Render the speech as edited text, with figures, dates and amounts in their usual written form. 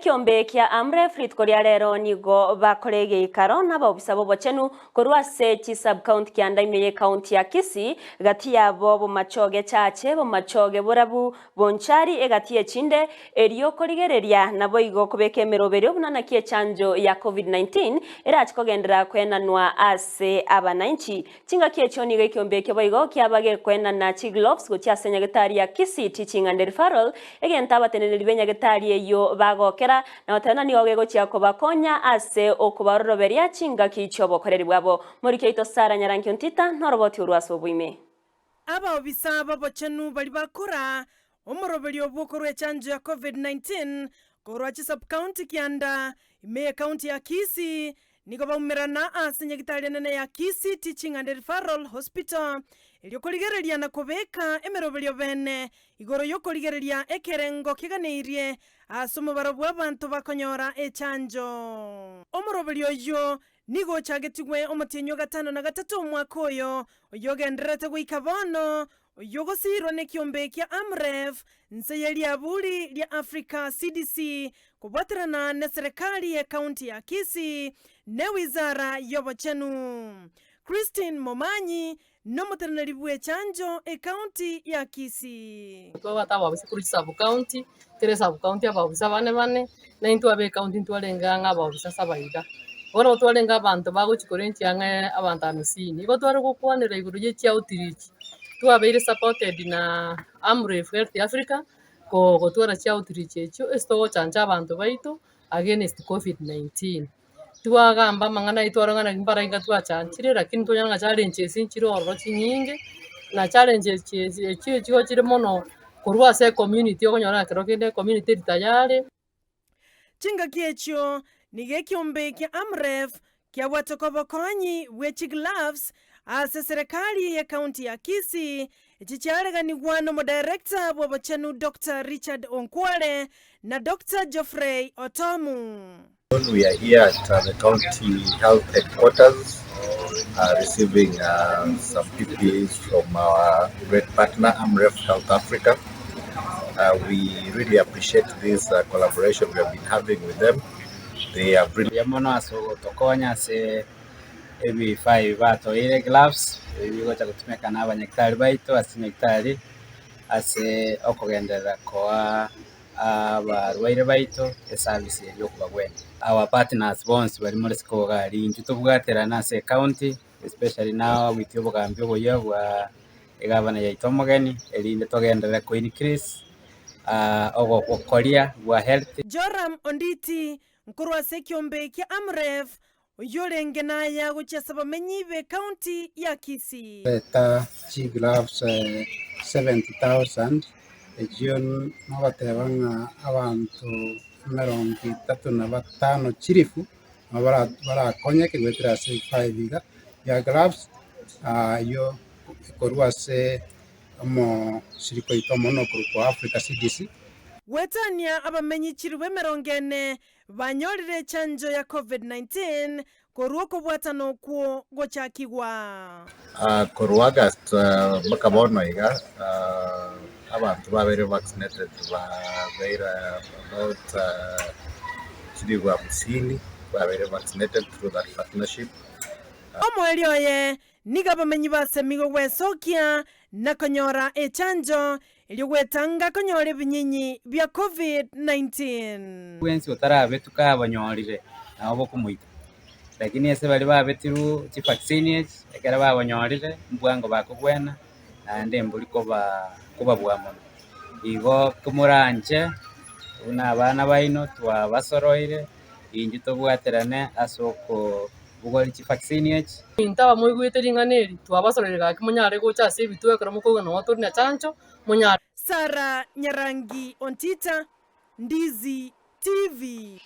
Ekiombe kia Amref rituko ria rero nigo bakora egeikaro nabaobisa b'obochenu korwa ase chi-sub-county kianda ime y'ecounty ya Kisii, gati yabo Bomachoge Chache, Bomachoge Borabu, Bonchari egati y'echinde, erio korigereria naboigo kobeka emeroberio buna naki echanjo ya Covid-19 erache kogenderera koenanwa ase abanainchi. Chingaki echio nigo ekiombe ekio boigo kiaba gekoenana chigloves gochia ase nyagetari ya Kisii Teaching and Referral, egento abateneneri b'enyagetari eyio bagokera na goteba ng'a nigo gegochia kobakonya ase okobaroroberia chingaki chi'obokoreri bwabo. Moriki oito Sarah Nyarangi Ontita noroboti orwo ase oboime. Abaobisa b'obochenu baria bakora omoroberio bw'okorua echanjo ya Covid-19 korwa chisub-county kianda ime y'ecounty ya Kisii nigo baumerana ase nyagitari enene ya Kisii Teaching and Referral Hospital erio korigereria na kobeka emeroberio bene igoro y'okorigereria ekerengo keganeirie ase omobaro bw'abanto bakonyora echanjo. Omoroberio oyio Nigo ochagetigwe omotienyi o gatano na gatato omwaka oyo, oyogendererete goika bono, oyogosiirwa nekiombe kia Amref, nse ye riaburi ria Africa CDC, kobwaterana neserekari ye county ya Kisii ne wizara yobochenu. Christine Momanyi nomoteneneri bwechanjo ecounty ya Kisii. Twabwate abaofisa korwa chisub county, kera esub county abaofisa bane bane, na intwe abe ecounty ntwarenge ang'e abaofisa saba iga. Bono twarenge abanto bagochia korentia ang'e abanto hamsini. Igo tware gokwanera igoro ye chioutreach, twabeire supported na Amref Health Africa, ko gotwara chioutreach echio ase togochancha abanto baito against covid 19. Twagamba amang'ana ayio twarora ng'a mbara inga twachanchire lakini twanyora ng'a challenges nchire ororo chinyinge, na challenges echio echio chire mono korwa ase ecommunity okonyora ng'a kero kende ecommunity teri tayari. Chingaki echio nigo ekiombe kia Amref kiabwate obokonyi bwe chigloves ase serekari ye county ya Kisii, echi chiareganigwa nomodirector bw'obochenu Doctor Richard Onkware na Doctor Geoffrey Otomu. We are here at the county health headquarters uh, receiving uh, some PPEs from our great partner AMREF Health Africa. Uh, we really appreciate this uh, collaboration we have been having with them. They have really Mbuya mono ase ogotokonya ase ebifaa ebi batoire gloves, ebi bigocha gotumeka na abanyagitari baito ase chinyagitari ase okogenderera koa abarwaire baito eservice eria okobagwenia. Our partners bonsi baria more isiko iga aria intwe tobwaterane ase ecounty especially na goitia obogambi oboyia bwa egavana yaito omogeni erinde togenderere ko increase ogokoria bwa health. Joram Onditi, nkorwa ase ekiombe kia Amref, oyio orenge naya gochia ase abamenyi b'ecounty ya Kisii. Reta chigloves 70,000, echio nogoteba ng'a abanto emerongo etato na batano chilifu nabo barakonyeke goetera ase ebifaa ebi iga bia gloves, ayio ekorwa ase omosirika oito omonene okorokwa Africa CDC. Goetania abamenyi chilifu emerongo ene Banyorire echanjo ya Covid-19 korwa okobwatana okwo gochakigwa. Korwa August mpaka bono iga, abanto babeire vaccinated babeire about chilifu hamsini babeire vaccinated through that partnership. Omoerio oye nigo abamenyi basemigwe gwesokia na konyora echanjo Erio gwetanga konyora ebinyinyi bia Covid-19. Bwensi otarabetuka abanyorire nabo bokomoita, lakini ase baria babetirwe chivaccine echi, ekero babanyorire mbwango bakogwena naende mbori koba kobabua mono. Igo komoranche buna abana baino twabasoroire, intwe tobwaterane ase okobogori chivaccine echi. Intwe abamoigwete ring'ana eri, twabasorire gaki monyare gocha ase ebituo ekero mokoigwa nonya tori na chancho, monyare. Sarah Nyarangi Ontita, Ndizi TV.